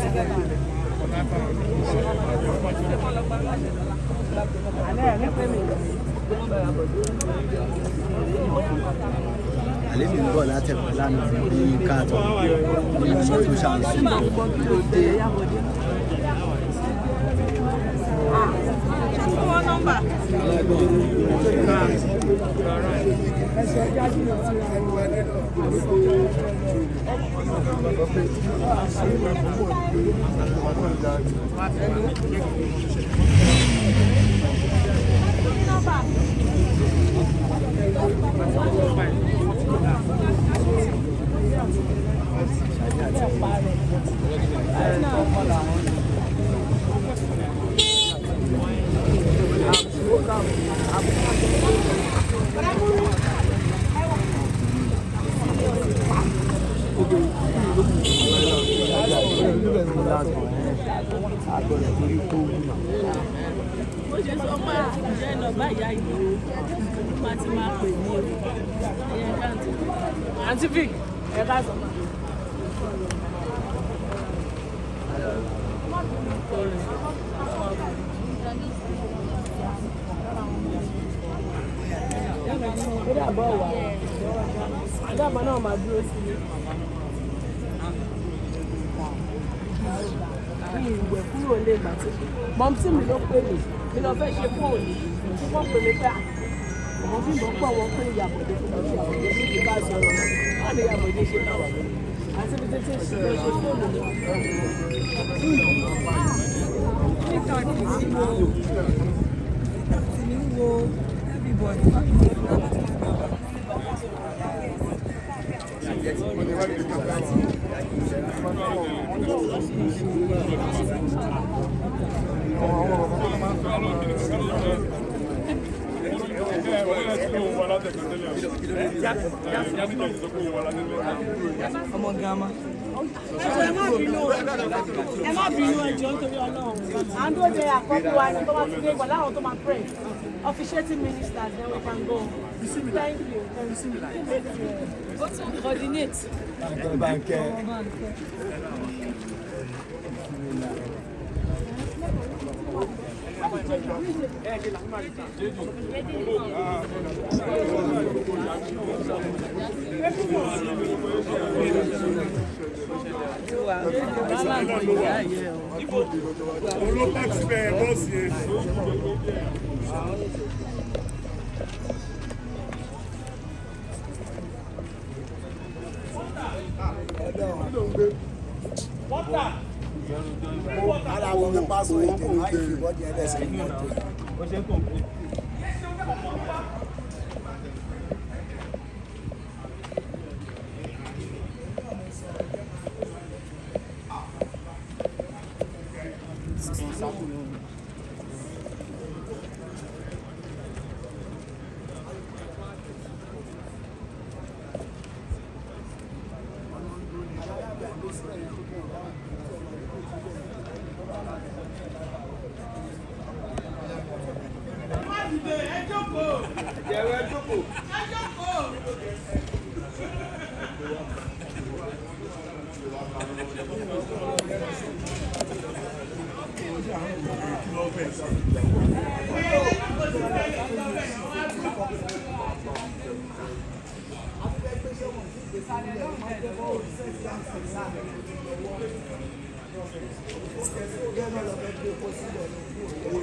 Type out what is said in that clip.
Together. Àlẹ́ mi ń bọ̀ látẹ̀kọ́ lánàá ní káàtó ní mọ́tò ṣàǹsù. Fún nọ́mbà. Bó ṣe sọ pé ìjẹ́ lọ bá ìyá ìlú má ti máa pè ní o. Ẹyẹ káàntì. Àǹtí Vic, ẹ ká sọ ma. Ó dàbọ̀ wà. Ó dàbọ̀ náà máa dúró sí i. Mi ìwẹ̀ kúrò lè gbà tí mọ̀mísí mi ló pè mí, mi lọ fẹ́ ṣe fóònù tí wọ́n pè mí pé ọmọ bí mo pọ̀ wọ́n pé ìyàbọ̀dé fún mi, ìyàbọ̀dé ní ìbá sọ̀rọ̀ wọ́n ní ìyàbọ̀dé ṣe náà àti ibi títí ṣe lọ ṣe fóònù mi. Ọmọ gàmá. Ẹ má bínú, ẹ má bínú, ẹ jọ̀ọ́, nítorí Ọlọ́run. À ń dúró de àkọ́bí wa ní tó bá ti dé ìgbà láwọn tó máa pray, officiating ministers, then we can go. Thank you. Thank you. Go to coordinate. Bánkẹ́. Olóńtàkì bẹ́ẹ̀ bọ́ọ̀sì yẹn. Ara àwọn ọmọ pásọ èdè máa ń fi bọ́ọ̀dì ẹlẹ́sìn ní mọ́tò. Ẹ jókòó. Ẹ jókòó. Ẹ jókòó.